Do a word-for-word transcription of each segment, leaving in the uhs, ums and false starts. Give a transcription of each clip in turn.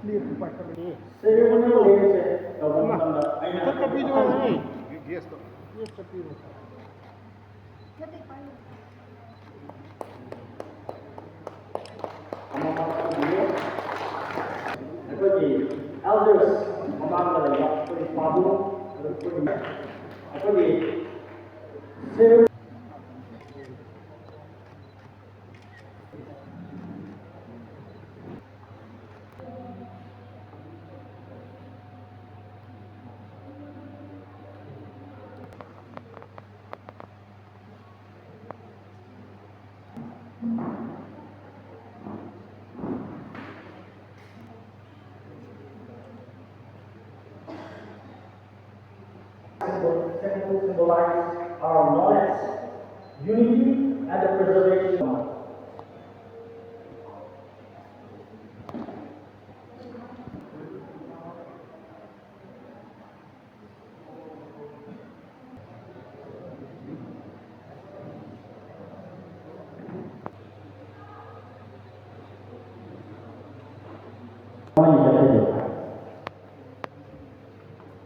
ꯂꯦꯞꯄꯨ ꯄꯥꯏꯈꯠꯂꯛꯏ꯫ ꯁꯦꯔꯦꯃꯣꯅꯤꯌꯦꯜ ꯂꯦꯝꯁꯦ ꯇꯧꯕ ꯃꯇꯝꯗ ꯑꯩꯅ ꯃꯊꯛꯇ ꯄꯤꯔꯣ ꯍꯥꯏ꯫ ꯒꯦꯁꯇꯣ꯫ ꯒꯦꯁꯇ ꯄꯤꯔꯣ꯫ ꯑꯩꯈꯣꯏꯒꯤ ꯑꯦꯜꯗꯔꯁ ꯃꯃꯥꯡꯗ ꯂꯩꯕ ꯑꯩꯈꯣꯏꯒꯤ ꯄꯥꯕꯨꯡ, ꯑꯗꯨꯒ ꯑꯩꯈꯣꯏꯒꯤ, ꯑꯩꯈꯣꯏꯒꯤ ꯁꯦꯔꯦ-, symbol, symbolize our knowledge, unity, and the preservation of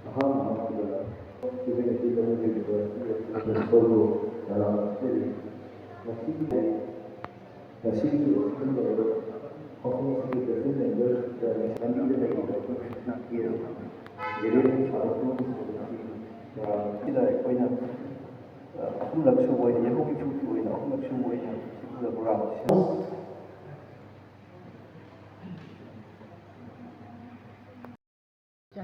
ꯑꯍꯥꯟꯕ ꯃꯛꯇꯗ ꯏꯕꯦꯟ ꯑꯁꯤ ꯂꯧꯖꯈꯤꯕ ꯄ꯭ꯔꯤꯟꯁꯤꯄꯜꯕꯨ ꯇꯔꯥꯝꯅ ꯑꯣꯛꯆꯔꯤ꯫ ꯃꯁꯤꯒꯤ ꯉꯁꯤꯒꯤ ꯑꯁꯤꯒꯨꯝꯂꯕ ꯋꯥꯐꯝ ꯑꯁꯤꯒꯤ ꯄ꯭ꯔꯦꯁꯤꯗꯦꯟ ꯃꯦꯝꯕꯔ ꯂꯝꯕꯤꯗ ꯂꯩꯔꯤꯕ ꯑꯩꯈꯣꯏ ꯁꯤꯒꯤ ꯀꯦꯁ ꯒꯦꯂꯔꯤ ꯁꯥꯗꯣꯛꯇꯨꯅ ꯄꯨꯊꯣꯛꯄ ꯑꯁꯤ, ꯑ, ꯁꯤꯗ ꯑꯩꯈꯣꯏꯅ, ꯑ, ꯑꯍꯨꯝꯂꯛ ꯁꯨꯕ ꯑꯣꯏꯅ, ꯌꯦꯡꯕꯨꯛ ꯏꯐꯨꯒꯤ ꯑꯣꯏꯅ ꯑꯍꯨꯝꯂꯛ ꯁꯨꯕ ꯑꯣꯏꯅ ꯁꯤꯒꯨꯝꯕ ꯄ꯭ꯔꯣꯒ꯭ꯔꯥꯝ ꯑꯁꯤ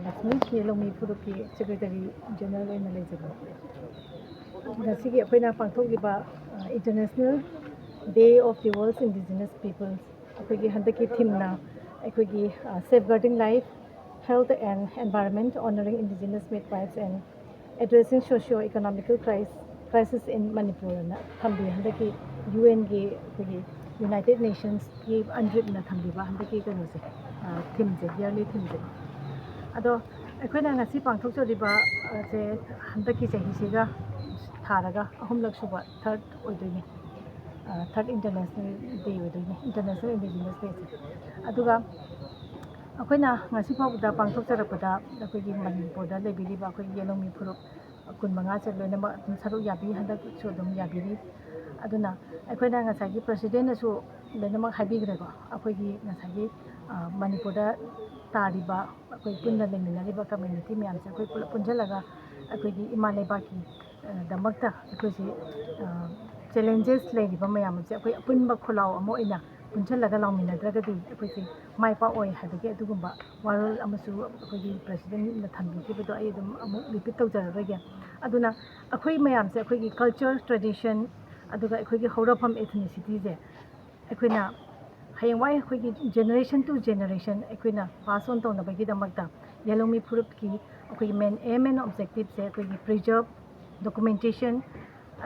ꯂꯛꯁꯃꯤ ꯈꯦꯂꯧꯃꯤ ꯐꯨꯔꯨꯞꯀꯤ ꯁꯦꯀ꯭ꯔꯦꯇꯔꯤ ꯖꯦꯅꯔꯦꯜ ꯑꯣꯏꯅ ꯂꯩꯖꯕꯅꯤ꯫ ꯉꯁꯤꯒꯤ ꯑꯩꯈꯣꯏꯅ ꯄꯥꯡꯊꯣꯛꯂꯤꯕ, ꯑ, International Day of the World's Indigenous Peoples, ꯑꯩꯈꯣꯏꯒꯤ ꯍꯟꯗꯛꯀꯤ ꯊꯤꯝꯅ ꯑꯩꯈꯣꯏꯒꯤ, ꯑ, Safeguarding Life, Health and Environment, Honoring Indigenous Midwives and Addressing Socio-Economical Cris-, Crisis in Manipur ꯑꯅ ꯊꯝꯕꯤ꯫ ꯍꯟꯗꯛꯀꯤ ꯌꯨ ꯑꯦꯟꯒꯤ ꯑꯩꯈꯣꯏꯒꯤ ꯌꯨꯅꯥꯏꯇꯦꯠ ꯅꯦꯁꯟꯁꯀꯤ UNDRIPꯅ ꯊꯝꯕꯤꯕ ꯍꯟꯗꯛꯀꯤ ꯀꯩꯅꯣꯁꯦ, ꯑ, ꯊꯤꯝꯁꯦ, ꯌꯔꯂꯤ ꯊꯤꯝꯁꯦ꯫ ꯑꯗꯣ ꯑꯩꯈꯣꯏꯅ ꯉꯁꯤ ꯄꯥꯡꯊꯣꯛꯆꯔꯤꯕ, ꯑ, ꯁꯦ ꯍꯟꯗꯛꯀꯤ ꯆꯍꯤꯁꯤꯒ ꯊꯥꯔꯒ ꯑꯍꯨꯝꯂꯛ ꯁꯨꯕ, ꯊꯥꯔꯠ ꯑꯣꯏꯗꯣꯏꯅꯤ꯫ ꯊꯥꯔꯠ ꯏꯟꯇꯔꯅꯦꯁꯅꯦꯜ ꯗꯦ ꯑꯣꯏꯗꯣꯏꯅꯦ, ꯏꯟꯇꯔꯅꯦꯁꯅꯦꯜ ꯏꯟꯗꯤꯖꯤꯅꯁ ꯗꯦꯁꯦ꯫ ꯑꯗꯨꯒ ꯑꯩꯈꯣꯏꯅ ꯉꯁꯤ ꯐꯥꯎꯕꯗ ꯄꯥꯡꯊꯣꯛꯆꯔꯛꯄꯗ ꯑꯩꯈꯣꯏꯒꯤ ꯃꯅꯤꯄꯨꯔꯗ ꯂꯩꯕꯤꯔꯤꯕ ꯑꯩꯈꯣꯏꯒꯤ ꯌꯦꯜꯍꯧꯃꯤ ꯐꯨꯔꯨꯞ ꯀꯨꯟ ꯃꯉꯥꯁꯦ ꯂꯣꯏꯅꯃꯛ ꯑꯗꯨꯝ ꯁꯔꯨꯛ ꯌꯥꯕꯤ, ꯍꯟꯗꯛꯁꯨ ꯑꯗꯨꯝ ꯌꯥꯕꯤꯔꯤ꯫ ꯑꯗꯨꯅ ꯑꯩꯈꯣꯏꯅ ꯉꯁꯥꯏꯒꯤ ꯄ꯭ꯔꯁꯤꯗꯦꯟꯅꯁꯨ ꯂꯣꯏꯅꯃꯛ ꯍꯥꯏꯕꯤꯈ꯭ꯔꯦꯀꯣ, ꯑꯩꯈꯣꯏꯒꯤ ꯉꯁꯥꯏꯒꯤ ꯃꯅꯤꯄꯨꯔꯗ ꯇꯥꯔꯤꯕ ꯑꯩꯈꯣꯏ ꯄꯨꯟꯅ ꯂꯩꯃꯤꯟꯅꯔꯤꯕ ꯀꯝꯃ꯭ꯌꯨꯅꯤꯇꯤ ꯃꯌꯥꯝꯁꯦ ꯑꯩꯈꯣꯏ ꯄꯨꯂꯞ ꯄꯨꯟꯁꯤꯜꯂꯒ ꯑꯩꯈꯣꯏꯒꯤ ꯏꯃꯥ ꯂꯩꯕꯥꯛꯀꯤ ꯗꯃꯛꯇ ꯑꯩꯈꯣꯏꯁꯤ ꯆꯦꯂꯦꯟꯖꯦꯁ ꯂꯩꯔꯤꯕ ꯃꯌꯥꯝ ꯑꯁꯦ ꯑꯩꯈꯣꯏ ꯑꯄꯨꯟꯕ ꯈꯨꯜꯂꯥꯎ ꯑꯃ ꯑꯣꯏꯅ ꯄꯨꯟꯁꯤꯜꯂꯒ ꯂꯥꯎꯃꯤꯟꯅꯗ꯭ꯔꯒꯗꯤ ꯑꯩꯈꯣꯏꯁꯤ ꯃꯥꯏ ꯄꯥꯛꯑꯣꯏ ꯍꯥꯏꯕꯒꯤ ꯑꯗꯨꯒꯨꯝꯕ ꯋꯥꯔꯣꯜ ꯑꯃꯁꯨ ꯑꯩꯈꯣꯏꯒꯤ ꯄ꯭ꯔꯁꯤꯗꯦꯟꯅ ꯊꯝꯕꯤꯈꯤꯕꯗꯣ ꯑꯩ ꯑꯗꯨꯝ ꯑꯃꯨꯛ ꯔꯤꯄꯤꯠ ꯇꯧꯖꯔꯔꯣꯏꯒꯦ꯫ ꯑꯗꯨꯅ ꯑꯩꯈꯣꯏ ꯃꯌꯥꯝꯁꯦ ꯑꯩꯈꯣꯏꯒꯤ ꯀꯜꯆꯔ, ꯇ꯭ꯔꯦꯗꯤꯁꯟ, ꯑꯗꯨꯒ ꯑꯩꯈꯣꯏꯒꯤ ꯍꯧꯔꯛꯐꯝ, ꯏꯊꯅꯤꯁꯤꯇꯤꯁꯦ ꯑꯩꯈꯣꯏꯅ ꯍꯌꯦꯡꯋꯥꯏ ꯑꯩꯈꯣꯏꯒꯤ ꯖꯦꯅꯦꯔꯦꯁꯟ ꯇꯨ ꯖꯦꯅꯦꯔꯦꯁꯟ ꯑꯩꯈꯣꯏꯅ ꯄꯥꯁ ꯑꯣꯟ ꯇꯧꯅꯕꯒꯤꯗꯃꯛꯇ ꯌꯦꯜꯍꯧꯃꯤ ꯐꯨꯔꯨꯞꯀꯤ ꯑꯩꯈꯣꯏꯒꯤ ꯃꯦꯟ ꯑꯦꯝ ꯑꯦꯟ ꯑꯣꯕꯖꯦꯛꯇꯤꯞꯁꯦ ꯑꯩꯈꯣꯏꯒꯤ ꯄ꯭ꯔꯤꯖꯔꯞ, ꯗꯣꯀꯨꯃꯦꯟꯇꯦꯁꯟ,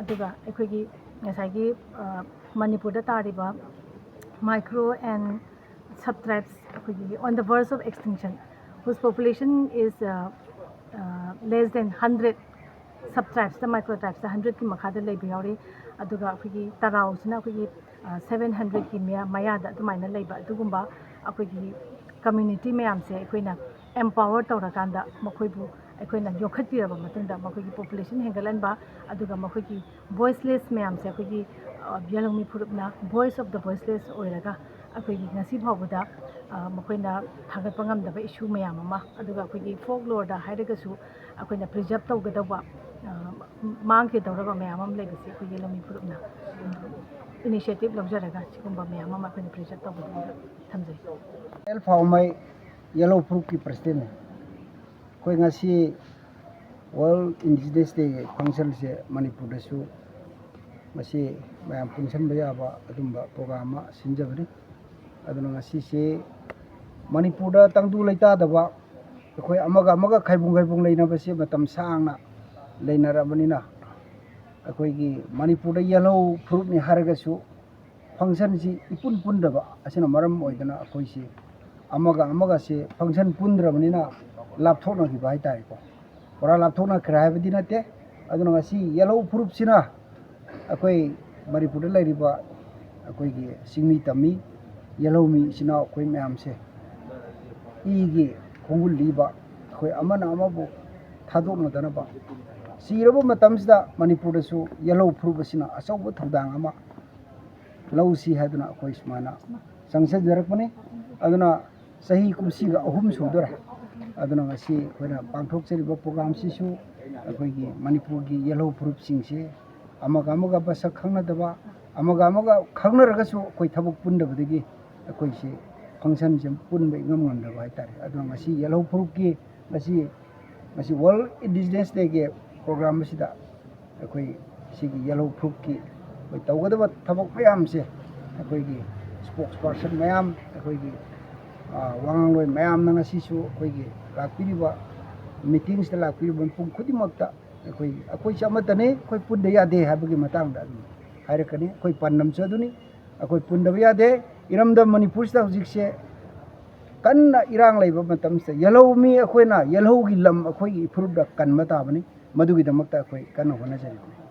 ꯑꯗꯨꯒ ꯑꯩꯈꯣꯏꯒꯤ ꯉꯁꯥꯏꯒꯤ ꯃꯅꯤꯄꯨꯔꯗ ꯇꯥꯔꯤꯕ micro and sub tribes, ꯑꯩꯈꯣꯏꯒꯤ on the verge of extinction, whose population is less than hundred, sub tribesꯇ, ꯃꯥꯏꯀ꯭ꯔꯣ ꯇ꯭ꯔꯥꯏꯞꯁꯇ ꯍꯟꯗ꯭ꯔꯦꯠꯀꯤ ꯃꯈꯥꯗ ꯂꯩꯕ ꯌꯥꯎꯔꯤ꯫ ꯑꯗꯨꯒ ꯑꯩꯈꯣꯏꯒꯤ ꯇꯔꯥꯎꯁꯤꯅ ꯑꯩꯈꯣꯏꯒꯤ ꯁꯕꯦꯟ ꯍꯟꯗ꯭ꯔꯦꯠꯀꯤ ꯃꯌꯥꯗ ꯑꯗꯨꯃꯥꯏꯅ ꯂꯩꯕ ꯑꯗꯨꯒꯨꯝꯕ ꯑꯩꯈꯣꯏꯒꯤ ꯀꯝꯃ꯭ꯌꯨꯅꯤꯇꯤ ꯃꯌꯥꯝꯁꯦ ꯑꯩꯈꯣꯏꯅ ꯑꯦꯝꯄꯥꯋꯔ ꯇꯧꯔꯀꯥꯟꯗ ꯃꯈꯣꯏꯕꯨ ꯑꯩꯈꯣꯏꯅ ꯌꯣꯛꯈꯠꯄꯤꯔꯕ ꯃꯇꯨꯡꯗ ꯃꯈꯣꯏꯒꯤ ꯄꯣꯄꯨꯂꯦꯁꯟ ꯍꯦꯟꯒꯠꯍꯟꯕ, ꯑꯗꯨꯒ ꯃꯈꯣꯏꯒꯤ ꯚꯣꯏꯁꯂꯦꯁ ꯃꯌꯥꯝꯁꯦ ꯑꯩꯈꯣꯏꯒꯤ ꯌꯦꯜꯍꯧꯃꯤ ꯐꯨꯔꯨꯞꯅ voice of the voiceless ꯑꯣꯏꯔꯒ ꯑꯩꯈꯣꯏꯒꯤ ꯉꯁꯤ ꯐꯥꯎꯕꯗ ꯃꯈꯣꯏꯅ ꯊꯥꯡꯒꯠꯄ ꯉꯝꯗꯕ ꯏꯁꯨ ꯃꯌꯥꯝ ꯑꯃ, ꯑꯗꯨꯒ ꯑꯩꯈꯣꯏꯒꯤ ꯐꯣꯛ ꯂꯣꯔꯗ ꯍꯥꯏꯔꯒꯁꯨ ꯑꯩꯈꯣꯏꯅ ꯄ꯭ꯔꯤꯖꯔꯞ ꯇꯧꯒꯗꯧꯕ ꯃꯥꯡꯈꯤꯗꯧꯔꯕ ꯃꯌꯥꯝ ꯑꯃ ꯂꯩꯕꯁꯦ ꯑꯩꯈꯣꯏꯒꯤ ꯂꯧꯃꯤ ꯐꯨꯔꯨꯞꯅ ꯏꯅꯤꯁꯤꯌꯦꯇꯤꯞ ꯂꯧꯖꯔꯒ ꯁꯤꯒꯨꯝꯕ ꯃꯌꯥꯝ ꯑꯃ ꯑꯩꯈꯣꯏꯅ ꯄ꯭ꯔꯤꯖꯔꯞ ꯇꯧꯒꯗꯧꯕ ꯊꯝꯖꯩ꯫ ꯑꯦꯜ ꯐꯥꯎꯃꯩ, ꯌꯦꯜꯍꯧ ꯐꯨꯔꯨꯞꯀꯤ ꯄ꯭ꯔꯁꯤꯗꯦꯟꯅꯤ꯫ ꯑꯩꯈꯣꯏ ꯉꯁꯤ ꯋꯥꯔꯜ ꯏꯟꯗꯤꯖꯤꯅꯁ ꯗꯦꯒꯤ ꯐꯪꯁꯟꯁꯦ ꯃꯅꯤꯄꯨꯔꯗꯁꯨ ꯃꯁꯤ ꯃꯌꯥꯝ ꯄꯨꯟꯁꯤꯟꯕ ꯌꯥꯕ ꯑꯗꯨꯝꯕ ꯄ꯭ꯔꯣꯒ꯭ꯔꯥꯝ ꯑꯃ ꯁꯤꯟꯖꯕꯅꯤ꯫ ꯑꯗꯨꯅ ꯉꯁꯤꯁꯦ ꯃꯅꯤꯄꯨꯔꯗ ꯇꯪꯗꯨ ꯂꯩꯇꯥꯗꯕ, ꯑꯩꯈꯣꯏ ꯑꯃꯒ ꯑꯃꯒ ꯈꯥꯏꯕꯨꯡ ꯈꯥꯏꯕꯨꯡ ꯂꯩꯅꯕꯁꯦ ꯃꯇꯝ ꯁꯥꯡꯅ ꯂꯩꯅꯔꯕꯅꯤꯅ, ꯑꯩꯈꯣꯏꯒꯤ ꯃꯅꯤꯄꯨꯔꯗ ꯌꯦꯜꯍꯧ ꯐꯨꯔꯨꯞꯅꯤ ꯍꯥꯏꯔꯒꯁꯨ ꯐꯪꯁꯟꯁꯤ ꯏꯄꯨꯟ ꯄꯨꯟꯗꯕ ꯑꯁꯤꯅ ꯃꯔꯝ ꯑꯣꯏꯗꯅ ꯑꯩꯈꯣꯏꯁꯤ ꯑꯃꯒ ꯑꯃꯒꯁꯦ ꯐꯪꯁꯟ ꯄꯨꯟꯗ꯭ꯔꯕꯅꯤꯅ ꯂꯥꯞꯊꯣꯛꯅꯈꯤꯕ ꯍꯥꯏꯇꯥꯔꯦꯀꯣ꯫ ꯄꯨꯔꯥ ꯂꯥꯞꯊꯣꯛꯅꯈ꯭ꯔꯦ ꯍꯥꯏꯕꯗꯤ ꯅꯠꯇꯦ꯫ ꯑꯗꯨꯅ ꯉꯁꯤ ꯌꯦꯜꯍꯧ ꯐꯨꯔꯨꯞꯁꯤꯅ ꯑꯩꯈꯣꯏ ꯃꯅꯤꯄꯨꯔꯗ ꯂꯩꯔꯤꯕ ꯑꯩꯈꯣꯏꯒꯤ ꯆꯤꯡꯃꯤ ꯇꯝꯃꯤ, ꯌꯦꯜꯍꯧꯃꯤ ꯏꯆꯤꯟ ꯏꯅꯥꯎ ꯑꯩꯈꯣꯏ ꯃꯌꯥꯝꯁꯦ ꯏꯒꯤ ꯈꯣꯡꯒꯨꯜ ꯂꯤꯕ, ꯑꯩꯈꯣꯏ ꯑꯃꯅ ꯑꯃꯕꯨ ꯊꯥꯗꯣꯛꯅꯗꯅꯕ, ꯆꯤꯔꯕ ꯃꯇꯝꯁꯤꯗ ꯃꯅꯤꯄꯨꯔꯗꯁꯨ ꯌꯦꯜꯍꯧ ꯐꯨꯔꯨꯞ ꯑꯁꯤꯅ ꯑꯆꯧꯕ ꯊꯧꯗꯥꯡ ꯑꯃ ꯂꯧꯁꯤ ꯍꯥꯏꯗꯨꯅ ꯑꯩꯈꯣꯏ ꯁꯨꯃꯥꯏꯅ ꯆꯪꯁꯤꯟꯖꯔꯛꯄꯅꯤ꯫ ꯑꯗꯨꯅ ꯆꯍꯤ ꯀꯨꯝꯁꯤꯒ ꯑꯍꯨꯝ ꯁꯨꯗꯣꯔꯦ꯫ ꯑꯗꯨꯅ ꯉꯁꯤ ꯑꯩꯈꯣꯏꯅ ꯄꯥꯡꯊꯣꯛꯆꯔꯤꯕ ꯄ꯭ꯔꯣꯒ꯭ꯔꯥꯝꯁꯤꯁꯨ ꯑꯩꯈꯣꯏꯒꯤ ꯃꯅꯤꯄꯨꯔꯒꯤ ꯌꯦꯜꯍꯧ ꯐꯨꯔꯨꯞꯁꯤꯡꯁꯤ ꯑꯃꯒ ꯑꯃꯒ ꯃꯁꯛ ꯈꯪꯅꯗꯕ, ꯑꯃꯒ ꯑꯃꯒ ꯈꯪꯅꯔꯒꯁꯨ ꯑꯩꯈꯣꯏ ꯊꯕꯛ ꯄꯨꯟꯗꯕꯗꯒꯤ ꯑꯩꯈꯣꯏꯁꯤ ꯐꯪꯁꯟꯁꯦ ꯄꯨꯟꯕ ꯏꯉꯝ ꯉꯝꯗꯕ ꯍꯥꯏꯇꯥꯔꯦ꯫ ꯑꯗꯨꯅ ꯉꯁꯤ ꯌꯦꯜꯍꯧ ꯐꯨꯔꯨꯞꯀꯤ ꯉꯁꯤ, ꯉꯁꯤ ꯋꯥꯔꯜ ꯏꯟꯗꯤꯖꯤꯅꯁ ꯗꯦꯒꯤ ꯄ꯭ꯔꯣꯒ꯭ꯔꯥꯝ ꯑꯁꯤꯗ ꯑꯩꯈꯣꯏ ꯁꯤꯒꯤ ꯌꯦꯜꯍꯧ ꯐꯨꯔꯨꯞꯀꯤ ꯑꯩꯈꯣꯏ ꯇꯧꯒꯗꯕ ꯊꯕꯛ ꯃꯌꯥꯝꯁꯦ ꯑꯩꯈꯣꯏꯒꯤ ꯁ꯭ꯄꯣꯛꯁ ꯄꯥꯔꯁꯟ ꯃꯌꯥꯝ, ꯑꯩꯈꯣꯏꯒꯤ ꯋꯥꯉꯥꯡꯂꯣꯏ ꯃꯌꯥꯝꯅ ꯉꯁꯤꯁꯨ ꯑꯩꯈꯣꯏꯒꯤ ꯂꯥꯛꯄꯤꯔꯤꯕ ꯃꯤꯇꯤꯡꯁꯤꯗ ꯂꯥꯛꯄꯤꯔꯤꯕ ꯃꯤꯄꯨꯝ ꯈꯨꯗꯤꯡꯃꯛꯇ ꯑꯩꯈꯣꯏ, ꯑꯩꯈꯣꯏꯁꯦ ꯑꯃꯠꯇꯅꯤ, ꯑꯩꯈꯣꯏ ꯄꯨꯟꯗ ꯌꯥꯗꯦ ꯍꯥꯏꯕꯒꯤ ꯃꯇꯥꯡꯗ ꯑꯗꯨꯝ ꯍꯥꯏꯔꯛꯀꯅꯤ꯫ ꯑꯩꯈꯣꯏ ꯄꯥꯟꯗꯝꯁꯨ ꯑꯗꯨꯅꯤ, ꯑꯩꯈꯣꯏ ꯄꯨꯟꯗꯕ ꯌꯥꯗꯦ꯫ ꯏꯔꯝꯗꯝ ꯃꯅꯤꯄꯨꯔꯁꯤꯗ ꯍꯧꯖꯤꯛꯁꯦ ꯀꯟꯅ ꯏꯔꯥꯡ ꯂꯩꯕ ꯃꯇꯝꯁꯤꯗ ꯌꯦꯜꯍꯧ ꯃꯤ ꯑꯩꯈꯣꯏꯅ ꯌꯦꯜꯍꯧꯒꯤ ꯂꯝ ꯑꯩꯈꯣꯏꯒꯤ ꯏꯐꯨꯔꯨꯞꯇ ꯀꯟꯕ ꯇꯥꯕꯅꯤ꯫ ꯃꯗꯨꯒꯤꯗꯃꯛꯇ ꯑꯩꯈꯣꯏ ꯀꯟꯅ ꯍꯣꯠꯅꯖꯔꯤꯕꯅꯤ꯫